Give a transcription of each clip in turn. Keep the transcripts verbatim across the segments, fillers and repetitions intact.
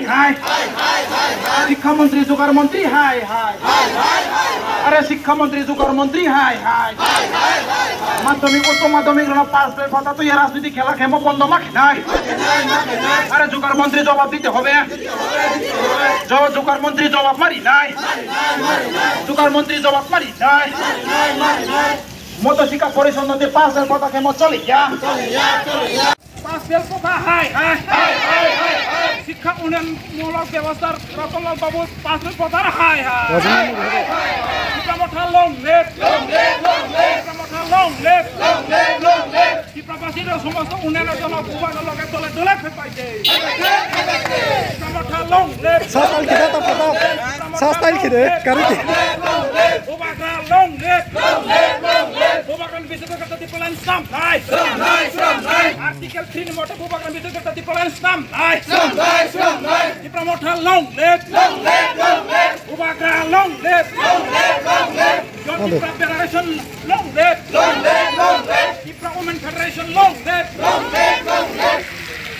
Hai, hai. Sikha montri, jugar montri, hai, hai. Are sikha montri, jugar montri, hai, hai. Madhyamik, uccho madhyamik rok pass fail pota twi rajniti khela khemo bondo ma khe nai. Are jugar montri jobab dite hobe. Jo jugar montri jobab mari nai. Jugar montri jobab mari nai. Moto sikha porishod noti pass fail pota khemo choli ya. Pass fail pota hai, hai. Sikha unnayon mulok bebosta Ratan Lal Babu pass fail pota hai, hai. Tipra Motha long live. Tipra Motha long live. Tipra basi rok somosto unnayon jona bubagra loge dole dole phai paide. Tipra Motha long live. Sa style khide ta pota. Sa style khide, kari ki. Bubagra long live. Bubagra ni bisingtwi Tipraland swnamnai. Swnamnai, swnamnai. Article three ni mote Bubagra ni bisingtwi Tipraland swnamnai. Swnamnai, swnamnai. Tipra Motha long live. Long live, long live. Bubagra long live. Long live, long live. Young Tipra Federation long live. Long live, long live. Tipra Women Federation long live. Long live, long live.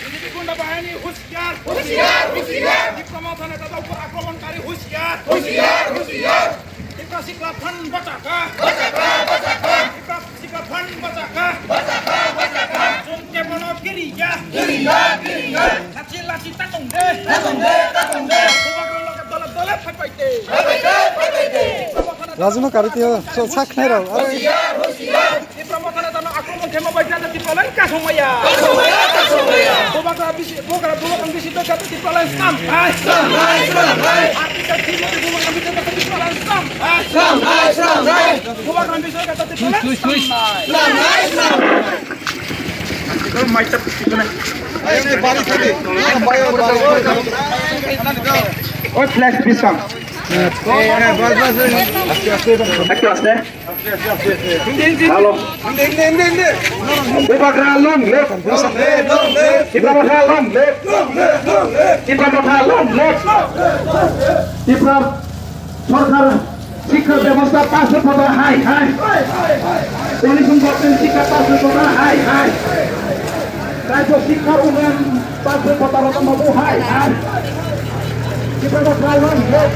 B J P gunda bahini husiar. Husiar, husiar. Tipra Motha neta dal upor akramonkari husiar. Husiar, husiar. Tipra Sikla Front bachakha. Bachakha, bachakha. Tipra Sikla Front bachakha. Bachakha, bachakha. Chwng kebono kiriya. Kiriya, kiriya. Lachi lachi ta tong de. Ta tong de, ta tong de. Bubagra loge dole dole phai paide. Phai paide, phai paide. Rajma kari tiyo, so sak nai rao. Husiar, husiar. Tipra Motha neta no akraman khemo bai jana Tipraland kasong maya. Kasong maya, kasong maya. Bubagra bisi, Bubagra, Bubagra bisi to jana Tipraland swnamnai. Swnamnai, swnamnai. Article three mote Bubagra bisi to jana Tipraland swnamnai. Swnamnai, swnamnai. Bubagra bisi to jana Tipraland swnamnai. Swnamnai, swnamnai. Mai tap tikna. Oi, flash pisang. Aste, aste. Hello. Bubagra long live. Tipra Motha long live. Tipra Motha long live. Tipra Sorkar sikha bebosta pass fail pota hai hai. Pollution government sikha pass fail pota hai hai. Rajya sikha unnayon pass fail pota rok mabu hai hai. Tipra Motha long live.